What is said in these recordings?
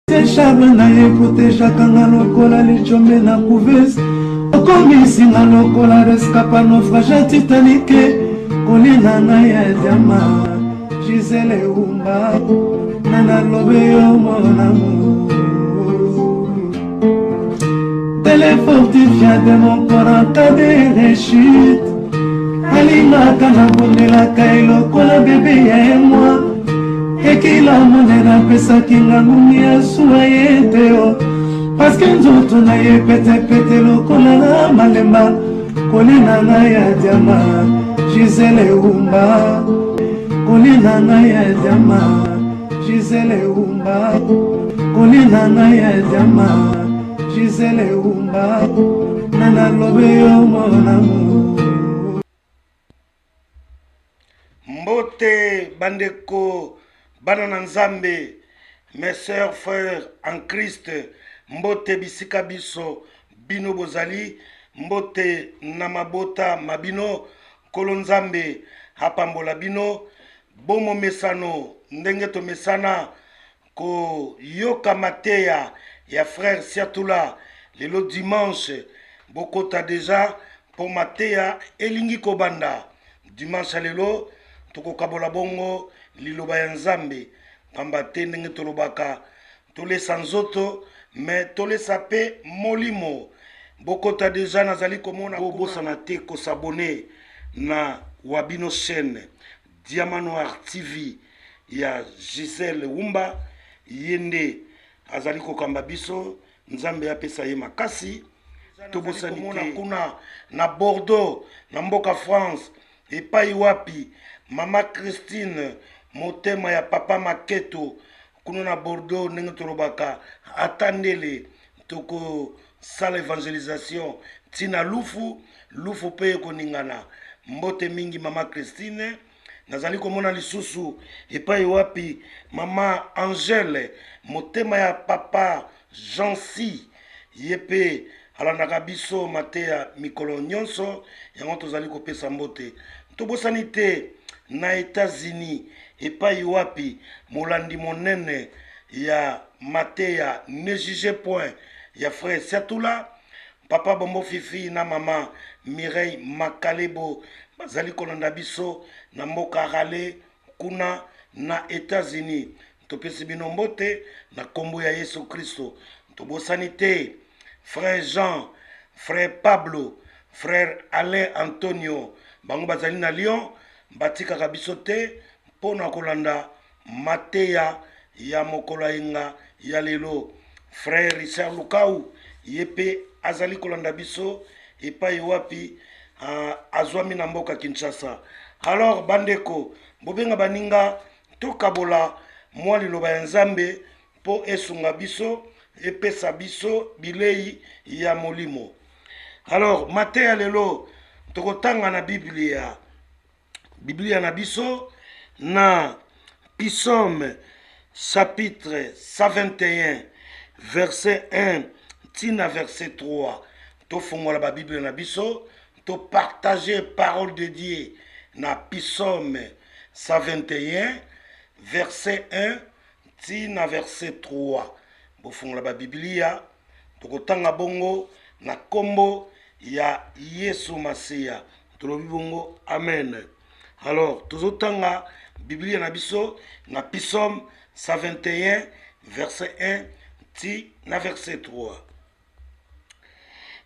Charme na ye protejaka nga lokola lijombe na couveuse, okomisi nga lokola rescapa naufrage ya Titanic. Kolina na ya diama Gisele Umba na nalobe yo mon amour, tele fortifia de mon corps en cas de rechute. Alingaka nabondelaka ye lokola bebe ya ye mwa ekila monene, apesaki nga ngungi ya suwa ye te o parceke nzoto na ye petepete lokola na malemba. Kolina ngai ya diama Gisele Umba, kolina ngai ya diama Gisele Umba, kolina ngai ya diama Gisele Umba na nalobe yo mon amour. Mbote bandeko bana na Nzambe, mes sœurs, frères en Christ, mbote bisika biso bino bozali, mbote na mabota ma bino. Nkolo Nzambe apambola bino. Bomomesano ndenge tomesana koyoka mateya ya frère Siatula, lelo dimanche bokota deja mpo mateya elingi kobanda. Dimanche ya lelo tokokabola bongo liloba ya Nzambe, pamba te ndenge tolobaka, tolesa nzoto me tolesa mpe molimo. Bokota deja, nazali komona. Bobosana te kosabone na wabino chaîne Diamant Noir TV ya Gisèle Wumba. Ye nde azali kokamba biso. Nzambe apesa ye makasi. Tobosani te kuna na Bordeaux, na mboka France, epai wapi mama Christine motema ya papa Maketo kuna na Bordeaux. Ndenge tolobaka, ata ndele tokosala evangelisation ntina lufu lufu mpe ekoningana. Mbote mingi mama Christine. Nazali komona lisusu epai wapi mama Angele motema ya papa Jancy, ye mpe alandaka biso mateya mikolo nyonso, yango tozali kopesa mbote. Tobosani te na États-Unis, epai wapi molandi monene ya mateya Ne juge point ya frère Siatula, papa Bombo Fifi na mama Mireille Makalebo, bazali kolanda biso na mboka Raleigh kuna na États-Unis. Topesi bino mbote na nkombo ya Yesu Kristo. Tobosani te frère Jean, frère Pablo, frère Alain Antonio, bango bazali na Lyon, batikaka biso te mpo na kolanda mateya ya mokolo ya yenga ya lelo. Frère Richard Lukau, ye mpe azali kolanda biso epai wapi azwami na mboka Kinshasa. Alors bandeko, bobenga baninga, tokabola mwa liloba ya Nzambe mpo esunga biso, epesa biso bilei ya molimo. Alors mateya lelo tokotanga na Biblia na biso na Psaume chapitre 121 verset 1 ntina verset 3. Tofongola babiblia na biso, topartage parole de Dieu na Psaume 121 verset 1 ntina verset 3. Bofongola babiblia, tokotanga bongo na nkombo ya Yesu Masiya. Tolobi bongo amen. Alors tozotanga Biblia na biso na Psaume 121 verset 1 ti na verset 3.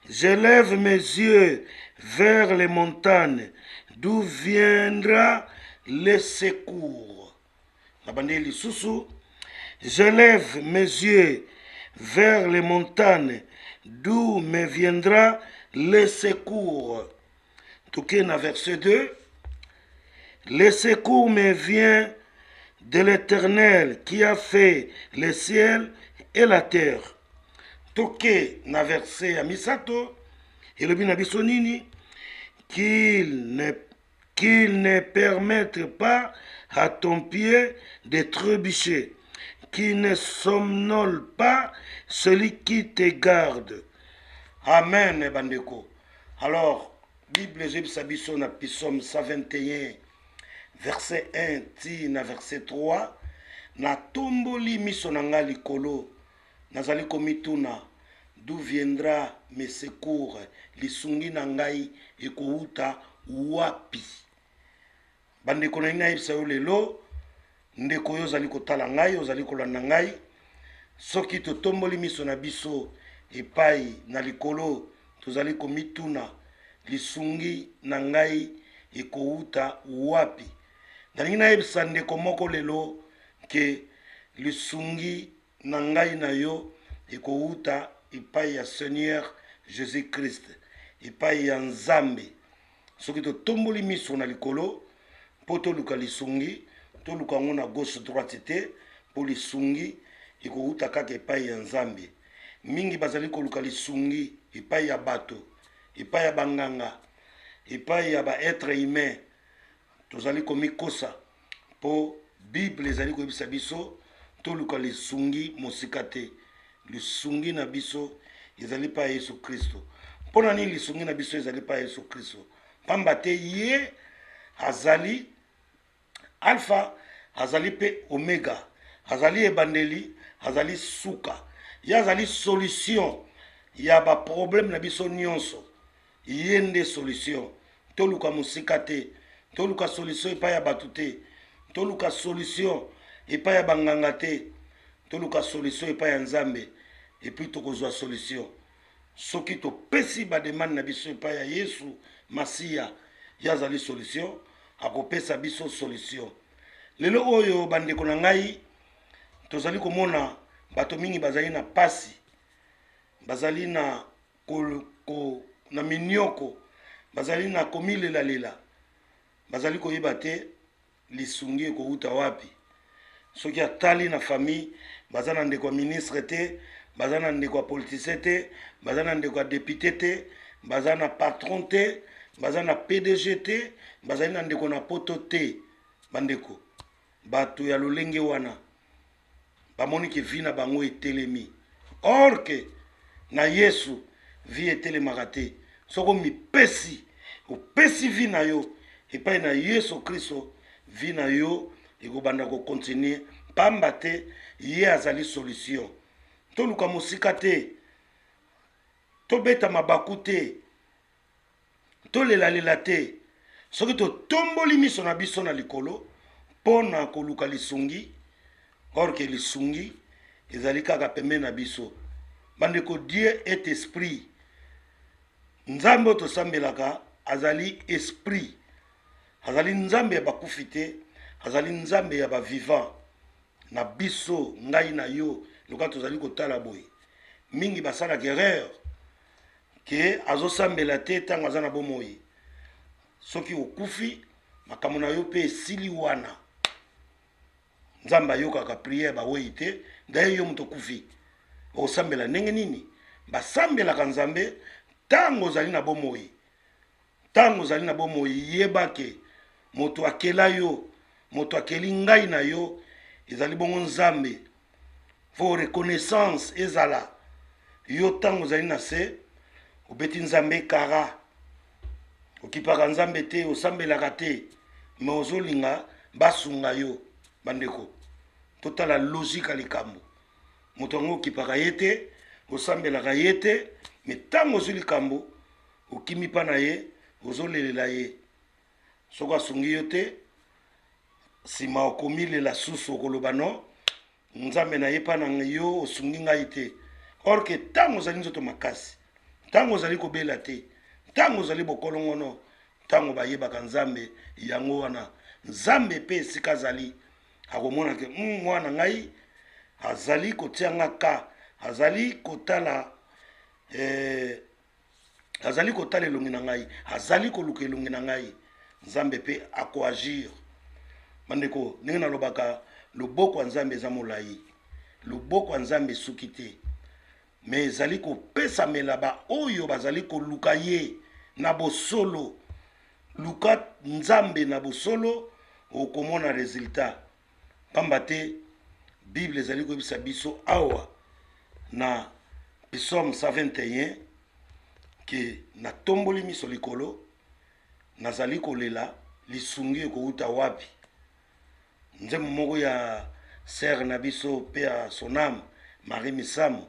Je lève mes yeux vers les montagnes, d'où viendra le secours? Na lisusu. Je lève mes yeux vers les montagnes, d'où me viendra le secours? Toke na verset 2. Le secours me vient de l'Éternel qui a fait le ciel et la terre. Toke na verset ya misato, elobi na biso nini? Qu'il ne permette pas à ton pied de trébucher, qu'il ne somnole pas celui qui te garde. Amen bandeko. Alors Bible ezobisa biso na Psaume 121 verset 1 ti na verset 3: natomboli miso na ngai likolo. Nazali komituna, D'où viendra mes secours? Lisungi na ngai ekowuta wapi? Bandeko, nalingi nayebisa yo lelo, ndeko oyo ozali kotala ngai, ozali kolanda ngai, soki totomboli miso na biso epai na likolo, tozali komituna, lisungi na ngai ekowuta wapi? Nalingi nayebisa ndeko moko lelo ke lisungi na ngai na yo ekowuta epai ya Seigneur Jesus Christ, epai ya Nzambe. Soki totomboli miso na likolo mpo toluka lisungi, toluka yango na gauche droite te, mpo lisungi ekowuta kaka epai ya Nzambe. Mingi bazali koluka lisungi epai ya bato, epai ya banganga, epai ya ba etre humain. Tozali komikosa, mpo Bible ezali koyebisa biso toluka lisungi mosika te. Lisungi na biso ezali epai ya Yesu Kristo. Mpo na nini lisungi na biso ezali epai ya Yesu Kristo? Pamba te ye azali Alpha, azali mpe Omega, azali ebandeli, azali suka. Ye azali solution ya ba problème na biso nyonso. Ye nde solution. Toluka mosika te, toluka solution epai ya bato te, toluka solution epai ya banganga te, toluka solution epai ya Nzambe, epuis tokozwa solution. Soki topesi bademande na biso epai ya Yesu Masiya, ye azali solution, akopesa biso solution. Lelo oyo, bandeko na ngai, tozali komona bato mingi bazali na pasi, bazali na ko, ko, na minioko, bazali na komilelalela, bazali koyeba te lisungi ekowuta wapi. Soki atali na famille, baza na ndeko ya ministre te, baza na ndeko ya politicien te, baza na ndeko ya depute te, baza na patron te, baza na PDG te, bazali na ndeko na poto te. Bandeko, bato ya lolenge wana bamoni ke vie na bango etelemi, or ke na Yesu vie etelemaka te. Soki omipesi, opesi vie na yo epai na Yesu Kristo, vie na yo ekobanda kokontinue, pamba te ye azali solution. Toluka mosika te, tobeta mabaku te, tolelalela te. Soki totomboli miso na biso na likolo mpo na koluka lisungi, or ke lisungi ezali kaka pembeni na biso. Bandeko, Dieu est esprit. Nzambe oyo tosambelaka azali esprit, azali Nzambe ya bakufi te, azali Nzambe ya bavivant na biso. Ngai na yo, lokola tozali kotala boye, mingi basalaka erreur ke azosambela te ntango aza na bomoi. Soki okufi, makambo na yo mpe esili wana. Nzambe ayokaka priere bawei te. Daye yo moto okufi, okosambela ndenge nini? Basambelaka Nzambe ntango ozali na bomoi. Ntango ozali na bomoi, yeba ke moto akela yo, moto akeli ngai na yo, ezali bongo Nzambe. Fo reconnaissance ezala yo ntango ozali na se, obeti Nzambe kara, okipaka Nzambe te, osambelaka te, me ozolinga basunga yo. Bandeko, totala logique ya likambo. Moto yango okipaka ye te, osambelaka ye te, me ntango ozwi likambo, okimi mpa na ye, ozolelela ye. Soki asungi yo te, nsima okomilela susu, okoloba no Nzambe na ye mpa na yo, osungi ngai te. Or ke ntango ozali nzoto makasi, ntango ozali kobela te, ntango ozali bokolongono, ntango bayebaka Nzambe, yango wana Nzambe mpe esika azali akomona ke mwana ngai azali kotia nga ka, azali kotala azali kotala elongi na ngai, azali koluka elongi na ngai. Nzambe mpe akoagir. Bandeko, ndenge nalobaka, loboko ya Nzambe eza molai, loboko ya Nzambe esuki te, me ezali kopesamela baoyo bazali koluka ye na bosolo. Luka Nzambe na bosolo, okomona resultat. Pamba te Bible ezali koyebisa biso awa na Psaume 121 ke natomboli miso likolo, nazali kolela, lisungi ekowuta wapi? Nzembo moko ya sœur na biso pe ya son âme, Marie Misamu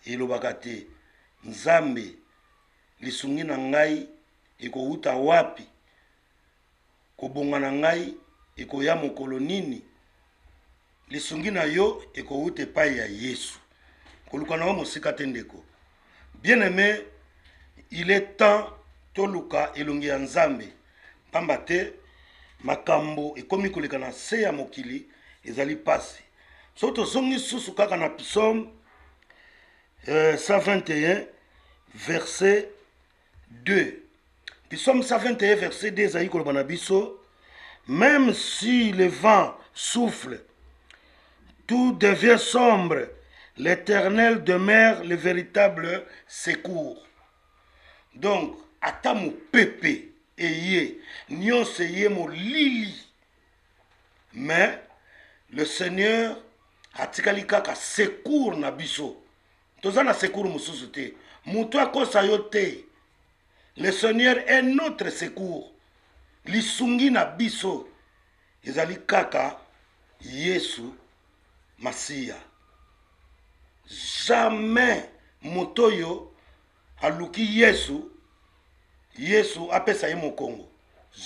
elobaka te, Nzambe lisungi na ngai ekowuta wapi? Kobonga na ngai ekoya mokolo nini? Lisungi na yo ekowuta epai ya Yesu. Koluka na yo mosika te ndeko. Bien aime, il est temps toluka elongi ya Nzambe, pamba te makambo ekomi koleka na se ya mokili ezali pasi. Soki tozongi susu kaka na psaume 121 verset 2, psaume 121 verset 2 ezali koloba na biso: même si le vent souffle, tout devient sombre, l'Éternel demeure le véritable secours. Donc ata mopepe eye, nyonso eye molili, mais le Seigneur atikali kaka secours na biso. Toza na secours mosusu te, moto akosa yo te. Le Seigneur est notre secours. Lisungi na biso ezali kaka Yesu Masiya. Jamais moto oyo aluki Yesu, Yesu apesa ye mokongo,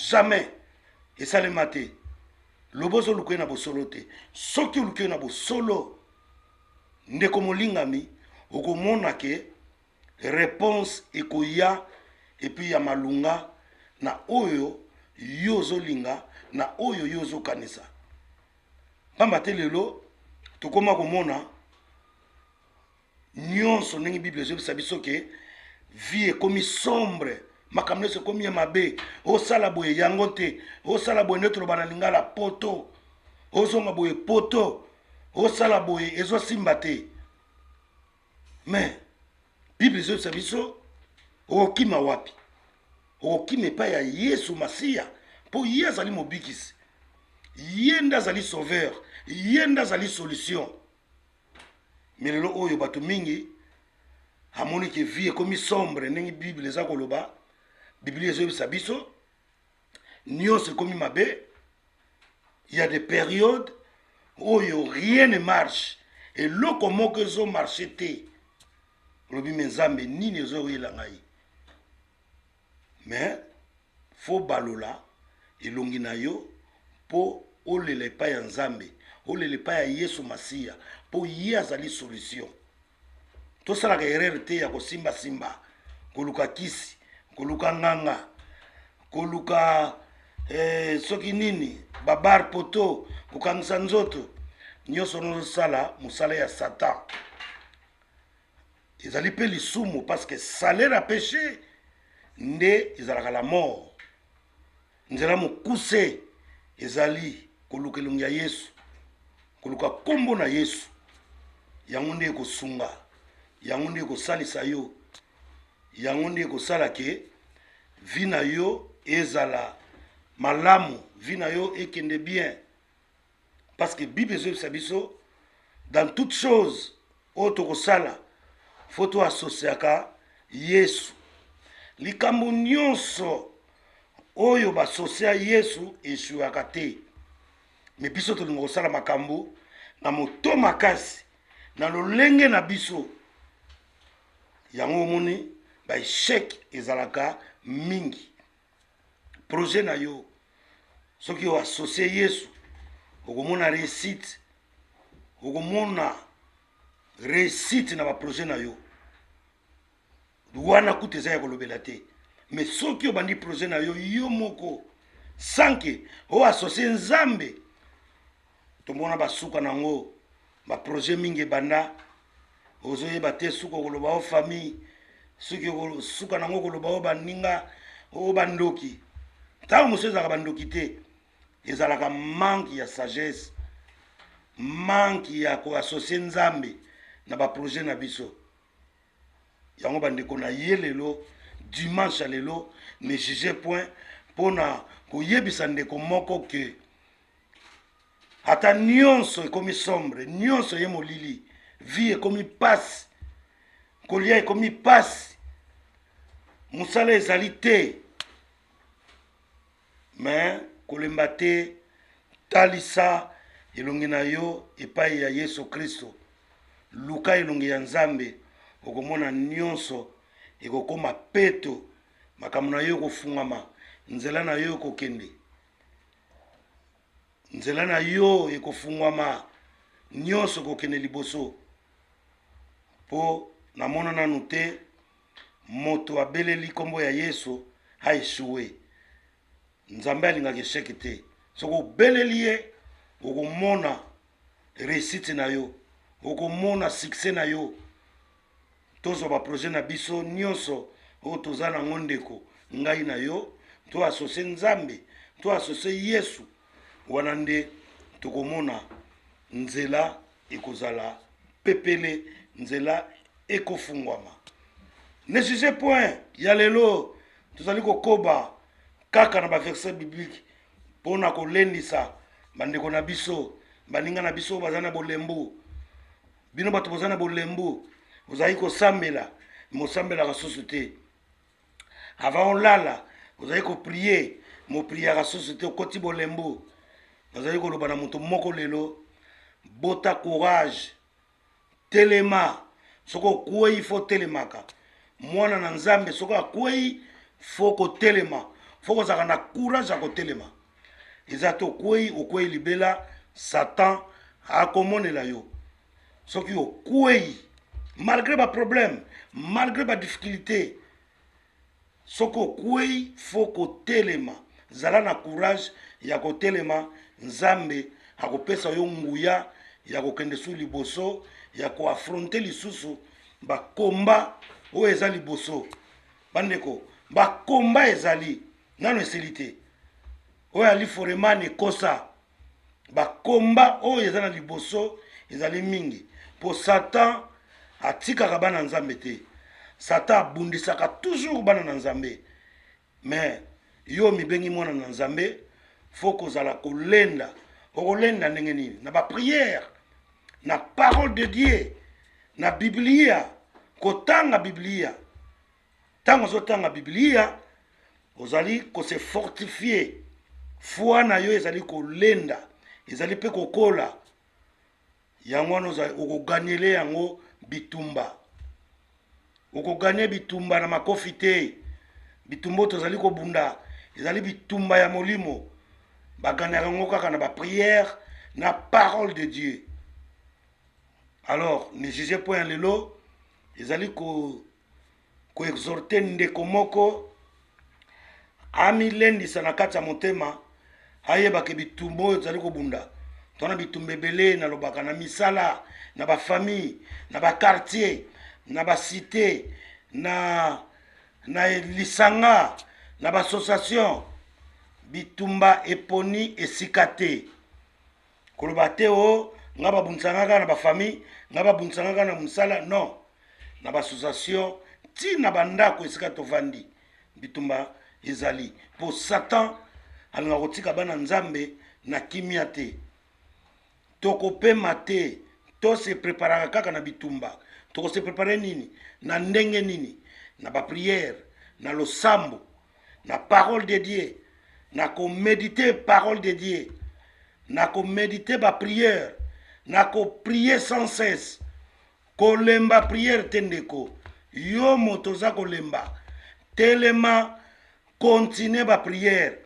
jamais esalema te. Loba ozoluka ye na bosolo te. Soki oluki ye na bosolo, ndeko molingami, okomona ke réponse ekoya epuis ya malunga na oyo yo ozolinga, na oyo yo ozokanisa. Pamba te lelo tokóma komona nyonso ndenge Bible ezobisa biso ke vie ekomi sombre, makambo nyonso ekomi ya mabe. Osala boye yango te, osala boye nde toloba na lingala poto, ozonga boye poto, osala boye ezosimba te. Mais Bible ezobisa biso, okokima wapi? Okokima epai ya Yesu Masiya, mpo ye azali mobikisi, ye nde azali sauveur, ye nde azali solution. Mais lelo oyo bato mingi amoni ke vie ekomi sombre, ndenge Bible eza koloba. Biblia ezoyebisa biso nyonso ekomi mabe. Il y a des périodes oyo rien ne marche, eloko moko ezomarche te. Olobi: me Nzambe, nini ezoyela ngai? Mais fo balola elongi na yo mpo olela epai ya Nzambe, olela epai ya Yesu Masiya, mpo ye azali solution. Tosalaka erreur te ya kosimbasimba, koluka kisi, koluka nganga, koluka soki nini, babar poto, kokangisa nzoto. Nyonso nozosala mosala ya Satan, ezali mpe lisumu, parce que salaire ya péché nde ezalaka la mort. Nzela mokuse ezali koluka elongi ya Yesu, koluka nkombo na Yesu. Yango nde ekosunga, yango nde ekosalisa yo, yango nde ekosala ke vie na yo ezala malamu, vie na yo ekende bien, parce que Bible ezoyebisa biso, dans toute chose oyo tokosala, fo toasosiaka Yesu. Likambo nyonso oyo basosia Yesu esuyaka te. Me biso tolinga kosala makambo na moto makasi, na lolenge na biso. Yango omoni baéchec ezalaka mingi. Projet na yo, soki oasocie Yesu, okomona réussite, okomona réussite na baprojet na yo. Wana kutu eza ya kolobela te. Mais soki obandi projet na yo yo moko sans que oasocie Nzambe, tomona basuka nango. Baprojet mingi ebanda, ozoyeba te suka okoloba o famille, soki suka nango okoloba o baninga, o bandoki. Ntango mosusu ezalaka bandoki te, ezalaka manque ya sagesse, manque ya koasocie Nzambe na baprojet na biso. Yango bandeko na ye, lelo dimanche ya lelo, ne juge point, mpona koyebisa ndeko moko ke ata nyonso ekomi sombre, nyonso ye molili, vie ekomi pasi, kolia ekomi pasi, mosala ezali te, me kolemba te. Talisa elongi na yo epai ya Yesu Kristo. Luka elongi ya Nzambe, okomona nyonso ekokoma peto, makambo na yo ekofungwama, nzela na yo ekokende, nzela na yo ekofungwama, nyonso ekokende liboso. Mpo namona nanu te moto abeleli nkombo ya Yesu a echoue. Nzambe alingaka echec te. Soki obeleli ye, okomona réussite na yo, okomona succès na yo. Tozwa baprojet na biso nyonso oyo toza nango, ndeko ngai na yo, to associe Nzambe, to associe Yesu, wana nde tokomona nzela ekozala pepele, nzela ekofungwama. Ne sujet point ya lelo, tozali kokoba kaka na baverset biblique mpo na kolendisa bandeko na biso, baninga na biso baza na bolembu. Bino bato boza na bolembu, ozali kosambela, mosambelaka susu te. Avant olala ozali koprie, mopriaka susu te, okoti bolembu. Nazali koloba na moto moko lelo, bota courage, telema. Soki okwei, fo telemaka. Mwana na Nzambe soki akwei, fo kotelema, fo kozalaka na courage ya kotelema. Eza te okwei, okwei libela, Satan akomonela yo. Soki okwei, malgré baproblème, malgré badifficulté, soki okwei, fo kotelema. Zala na courage ya kotelema. Nzambe akopesa yo nguya ya kokende su liboso, ya koaffronter lisusu bakomba oyo eza liboso. Bandeko, bakomba ezali nano esili te. Oyo ali foreman ekosa, bakomba oyo eza na liboso ezali mingi, mpo Satan atikaka bana Nzambe te. Satan abundisaka toujours bana na Nzambe. Mais yo mibengi mwana na Nzambe, fo kozala kolenda. Okolenda ndenge nini? Na baprière, na parole de Dieu, na Biblia, kotanga Biblia. Ntango ozotanga Biblia, ozali kose fortifier, foi na yo ezali kolenda, ezali mpe kokola. Yango wana okoganyele yango bitumba. Okoganye bitumba na makofi te. Bitumba oyo tozali kobunda ezali bitumba ya molimo, baganyaka yango kaka na baprière, na parole de Dieu. Alors, ne juge point ya lelo ezali koexhorte ndeko moko amilendisa na kati ya motema, ayebaka bitumba oyo tozali kobunda. Tona bitumba ebele, nalobaka na misala, na bafamille, na baquartier, na bacité, na lisanga, na baassociation. Bitumba eponi esika te. Koloba te o nga babundisanga kaka na bafamille, nga babundisanga kaka na mosala. Non, na baassociation, ntina bandako esika tovandi, bitumba ezali, mpo Satan alingaka kotika bana Nzambe na kimia te. Tokopema te, tose preparaka kaka na bitumba. Tokose prepare nini, na ndenge nini? Na baprière, na losambo, na parole de Dieu, na komédite parole de Dieu, na komédite baprière, na koprie sans cesse. Kolemba prière te, ndeko. Yo moto oza kolemba, telema, continue baprière,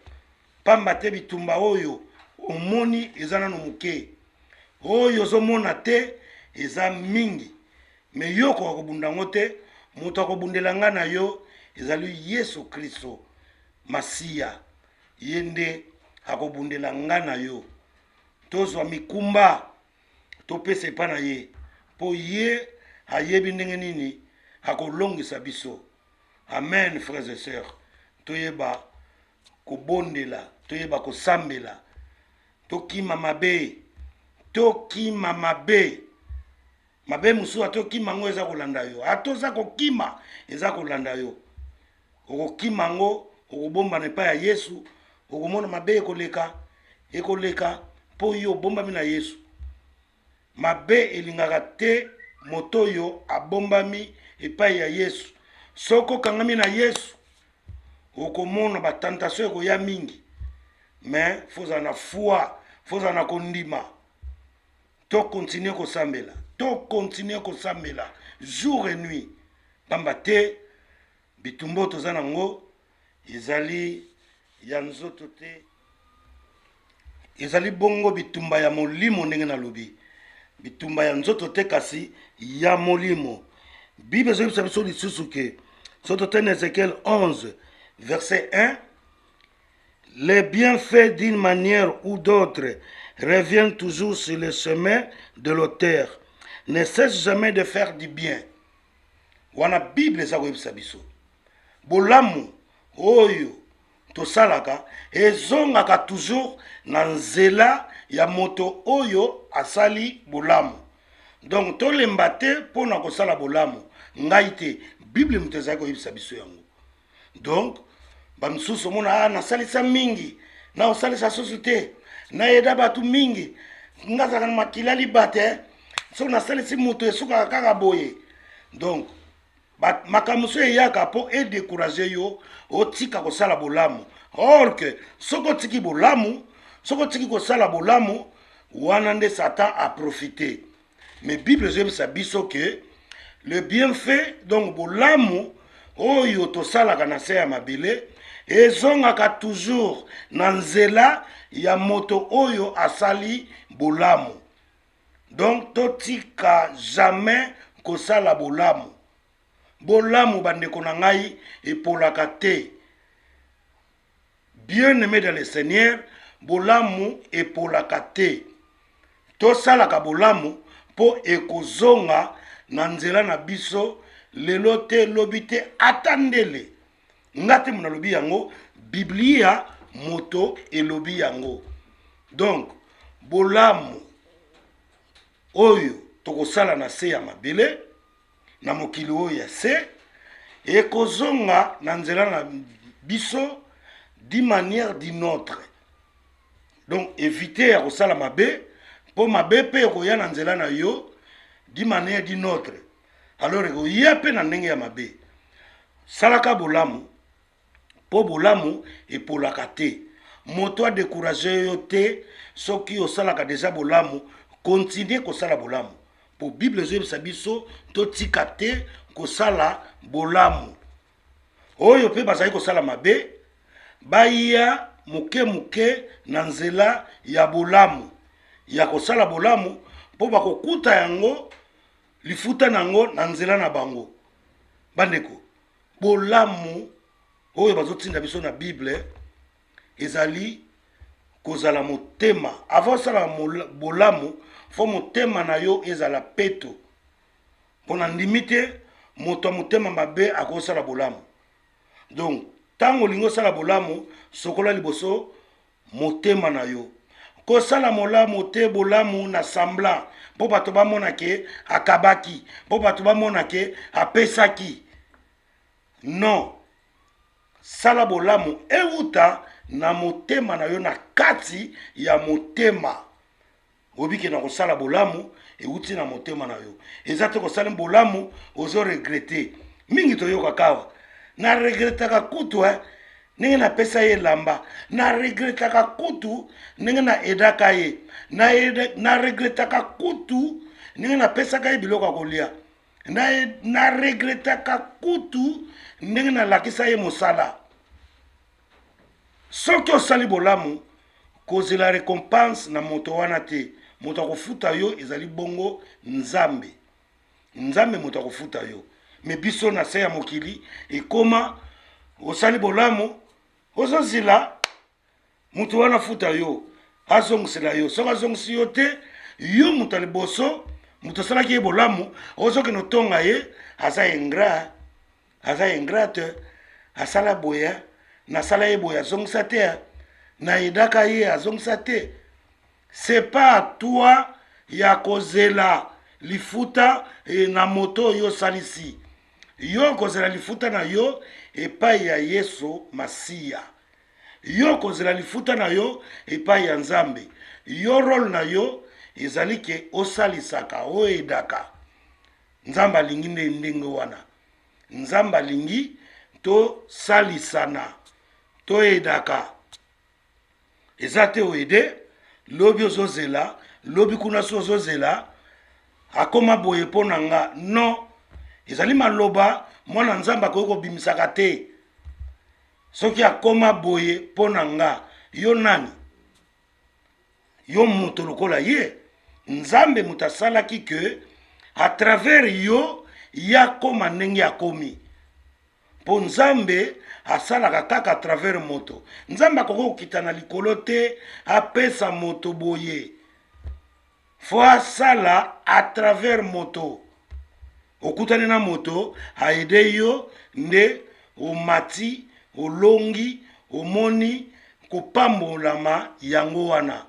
pamba te bitumba oyo omoni eza nano moke, oyo ozomona te eza mingi. Me yo okoka kobunda yango te. Moto akobundela nga na yo ezali Yesu Kristo Masiya. Ye nde akobundela nga na yo. Tozwa mikumba, topesa epai na ye, mpo ye ayebi ndenge nini akolongisa biso. Amen. Frères et sœurs, toyeba kobondela, toyeba kosambela, tokima mabe, tokima mabe. Mabe mosusu ata okima yango, eza kolanda yo. Ata oza kokima, eza kolanda yo. Okokima yango, okobombana epai ya Yesu, okomona mabe ekoleka, ekoleka, mpo yo obombami na Yesu. Mabe elingaka te moto oyo abombami epai ya Yesu. Soki okangami na Yesu, okomona batentation ekoya mingi, mais fozala na foi, fozala na kondima. To continue kosambela. Tokontinue kosambela jour et nuit, pamba te bitumba oyo toza nango ezali ya nzoto te, ezali bongo bitumba ya molimo. Ndenge nalobi, bitumba ya nzoto te, kasi ya molimo. Bible ezoyebisa biso lisusu ke soki totali na Ezekiel 11 verset 1: "Les bienfaits, d'une manière ou d'autre, reviennent toujours sur le chemin de l'auteur. Ne cesse jamais de faire du bien." Wana Bible eza koyebisa biso, bolamu oyo tosalaka ezongaka toujours na nzela ya moto oyo asali bolamu. Donc tolemba te mpo na kosala bolamu. Ngai te, Bible moto ezali koyebisa biso yango. Donc bamisusu omona: "Ah, nasalisa mingi, na osalisa susu te, nayeda bato mingi, nga azalaka na makila libate, soki nasalisi moto esukaka kaka boye." Donc makambo mosusu eyaka mpo edécourage yo, otika kosala bolamu. Or que soki otiki bolamu, soki otiki kosala bolamu, wana nde Satan aprofite. Mais Bible ezoyebisa biso ke le bienfait, donc bolamu oyo tosalaka na se ya mabele, ezongaka toujours na nzela ya moto oyo asali bolamu. Donc totika jamais kosala bolamu. Bolamu, bandeko na ngai, epolaka te. Bien aimé dans le Seigneur, bolamu epolaka te. Tosalaka bolamu mpo ekozonga na nzela na biso, lelo te, lobi te, ata ndele. Nga te mo nalobi yango, Biblia moto elobi yango. Donc bolamu oyo tokosala na se ya mabele, na mokili oyo ya se, ekozonga na nzela na biso d'une manière d'une autre. Donc évite ya kosala mabe, mpo mabe mpe ekoya na nzela na yo d'une manière d'une autre. Alors ekoya mpe na ndenge ya mabe. Salaka bolamu, mpo bolamu epolaka te. Moto adécourage yo te. Soki osalaka deja bolamu, continue kosala bolamu, mpo Bible ezoyebisa biso totika te kosala bolamu. Oyo mpe bazali kosala mabe, baya moke moke na nzela ya bolamu, ya kosala bolamu, mpo bakokuta yango, lifuta na yango na nzela na bango. Bandeko, bolamu oyo bazotinda biso na Bible ezali kozala motema. Avant osala bolamu, fo motema na yo ezala peto, mpo na ndimi te moto ya motema mabe akosala bolamu. Donc ntango olingi osala bolamu, sokola liboso motema na yo. Kosala molamu te, bolamu na semblant, mpo bato bamona ke akabaki, mpo bato bamona ke apesaki. Non, sala bolamu euta na motema na yo, na kati ya motema. Oyebi ke na kosala bolamu euti na motema na yo. Eza te kosala bolamu, ozoregretter. Mingi toyokaka awa: "Naregretaka kutu ndenge napesa ye elamba, naregretaka kutu ndenge naaidaka ye, naregretaka kutu ndenge napesaka ye biloko ya kolia, naregretaka kutu ndenge nalakisa ye mosala." Soki osali bolamu, kozela récompense na moto wana te. Moto akofuta yo ezali bongo Nzambe. Nzambe moto akofuta yo. Me biso na se ya mokili ekoma, osali bolamu, ozozila moto wana afuta yo, azongisela yo. Soki azongisi yo te, yo moto ya liboso, moto asalaki ye bolamu, ozokende otonga ye: "Aza ingrat, aza ingrate, asala boye, nasala ye boye, azongisa te, naaidaka ye, azongisa te." C'est pas à toi ya kozela lifuta na moto oyo osalisi yo. Kozela lifuta na yo epai ya Yesu Masiya, yo kozela lifuta na yo epai ya Nzambe. Yo, rôle na yo ezali ke osalisaka, oaidaka. Nzambe alingi nde ndenge wana. Nzambe alingi tosalisana, toaidaka. Eza te oaider, lobi ozozela, lobi kuna so ozozela. Akoma boye mpo na nga. Non, ezali maloba mwana Nzambe akoki kobimisaka te. Soki akoma boye mpo na nga, yo nani? Yo moto lokola ye. Nzambe moto asalaki ke à travers yo ye akoma ndenge akomi. Mpo Nzambe asalaka kaka à travers moto. Nzambe akoki kokita na likolo te apesa moto boye. Fo asala à travers moto. Okutani na moto aide yo nde omati, olongi, omoni kopambolama yango wana.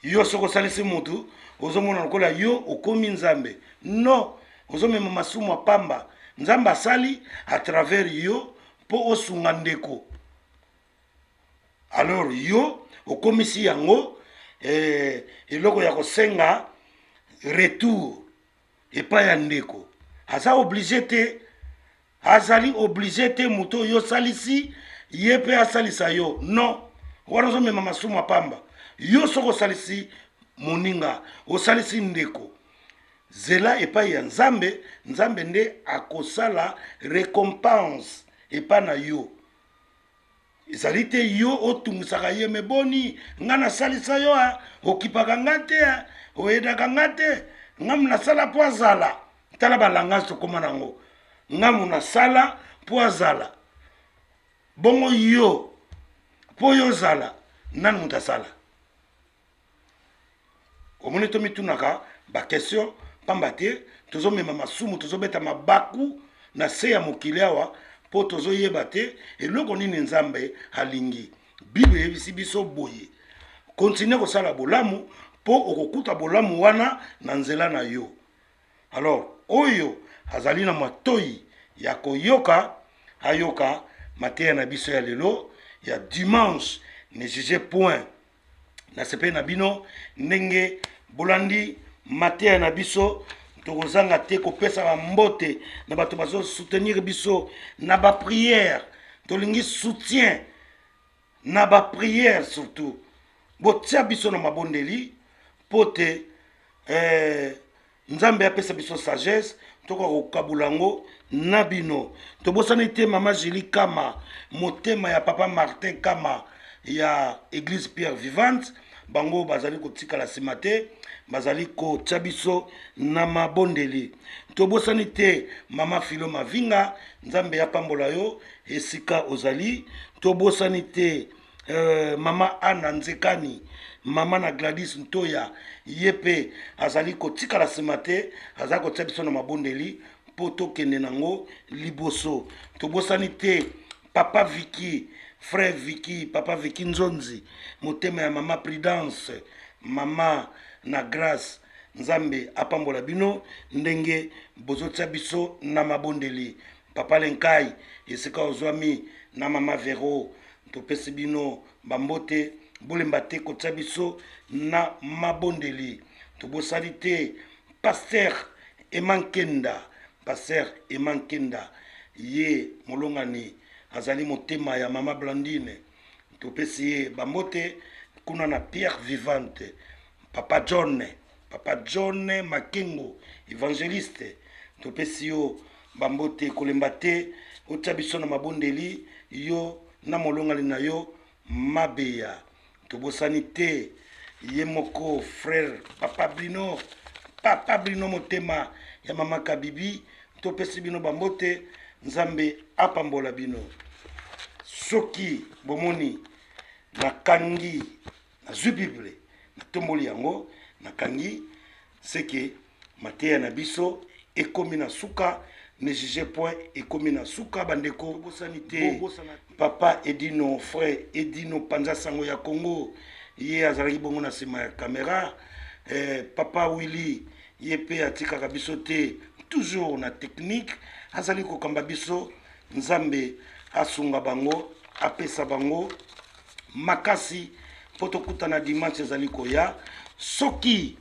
Yo soki osalisi moto ozomona lokola yo okomi Nzambe. Non, ozomema masumu ya pamba. Nzambe asali à travers yo mpo osunga ndeko. Alors yo okomisi yango eloko ya kosenga retour epai ya ndeko. Aza oblige te, azali oblige te moto oyo osalisi ye mpe asalisa yo. Non, wana ozomema masumu ya pamba. Yo soki osalisi moninga, osalisi ndeko, zela epai ya Nzambe. Nzambe nde akosala recompense epai na yo. Ezali te yo otungisaka ye, me boni nga nasalisa yo, a okipaka nga te, a oyedaka nga te, nga nasala mpo azala. Tala balangage tokóma nango, nga nasala mpo azala. Bongo yo mpo yo ozala nani moto asala? Omoni, tomitunaka baquestion pamba te. Tozomema masumu, tozobeta mabaku na se ya mokili awa mpo tozoyeba te eloko nini Nzambe alingi. Bible eyebisi biso boye: continue kosala bolamu mpo okokuta bolamu wana na nzela na yo. Alors oyo azali na matoi ya koyoka, ayoka mateya na biso ya lelo ya dimanche. Ne juge point. Nasepeli na bino ndenge bolandi mateya na biso. Tokozanga te kopesa bambote na bato bazosoutenir biso na baprière. Tolingi soutien na baprière, surtout botia biso na mabondeli mpo te Nzambe apesa biso sagesse tokoka kokabula yango na bino. Tobosani te mama Julie Kama, motema ya papa Martin Kama ya église Pierre Vivante. Bango bazali kotikala nsima te, bazali kotia biso na mabondeli. Tobosani te mama Filo Mavinga, Nzambe apambola yo esika ozali. Tobosani te mama Anna Nzekani, mama na Gladys Ntoya, ye mpe azali kotikala nsima te, azali kotia biso na mabondeli mpo tokende nango liboso. Tobosani te papa Viki, frère Viki, papa Viki Nzonzi, motema ya mama Prudence, mama na Grâce. Nzambe apambola bino ndenge bozotia biso na mabondeli. Papa Lenkai, esika ozwami, na mama Vero, topesi bino bambote. Bolemba te kotia biso na mabondeli. Tobosani te pasteur Emankenda, pasteur Emankenda, ye molongani azali motema ya mama Blandine. Topesi ye bambote kuna na Pierre Vivante. Papa John, papa John Makengo, évangéliste, topesi yo bambote. Kolemba te otia biso na mabondeli, yo na molongani na yo Mabeya. Tobosani te ye moko frère papa Brino, papa Brino, motema ya mama Kabibi. Topesi bino bambote, Nzambe apambola bino. Soki bomoni nakangi, nazwi Bible, natomboli yango, nakangi, seke mateya na biso ekomi na suka. Ne juge point ekomi na suka. Bandeko, bosani te papa Edino, frère Edino, panza sango ya Congo, ye azalaki bongo na nsima ya caméra. Papa Willy, ye mpe atikaka biso te, toujours na technique, azali kokamba biso. Nzambe asunga bango, apesa bango makasi mpo tokutana dimanche ezali koya. Soki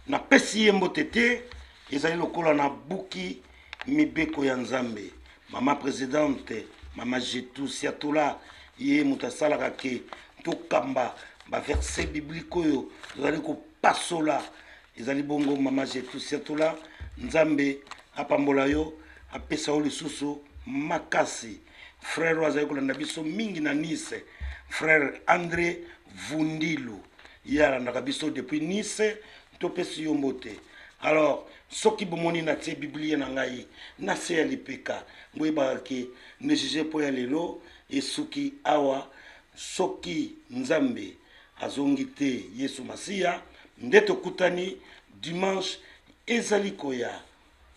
napesi ye mbote te, ezali lokola nabuki mibeko ya Nzambe. Mama présidente, mama Jetu Siatola, ye moto asalaka ke tokamba baverset biblique oyo tozali kopasola. Ezali bongo mama Jetu Siatula, Nzambe apambola yo, apesa yo lisusu makasi. Frère oyo azali kolanda biso mingi na Nice, frère André Vundilu, ye alandaka biso depuis Nice, topesi yo mbote. Alors soki bomoni natie biblia na ngai na se ya lipeka, boyebaka ke ne juge mpo ya lelo esuki awa. Soki Nzambe azongi te, Yesu Masiya, nde tokutani dimanche ezali koya.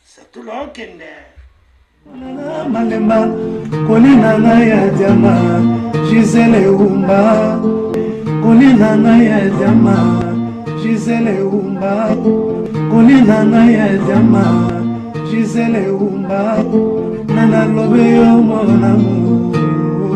Satula okende malemba kolina ngai ya diama Gisele Umba, kolina ngai ya diama Gisele Umba, kolina ngai ya diama Gisele Umba, nana lobe yo mon amour.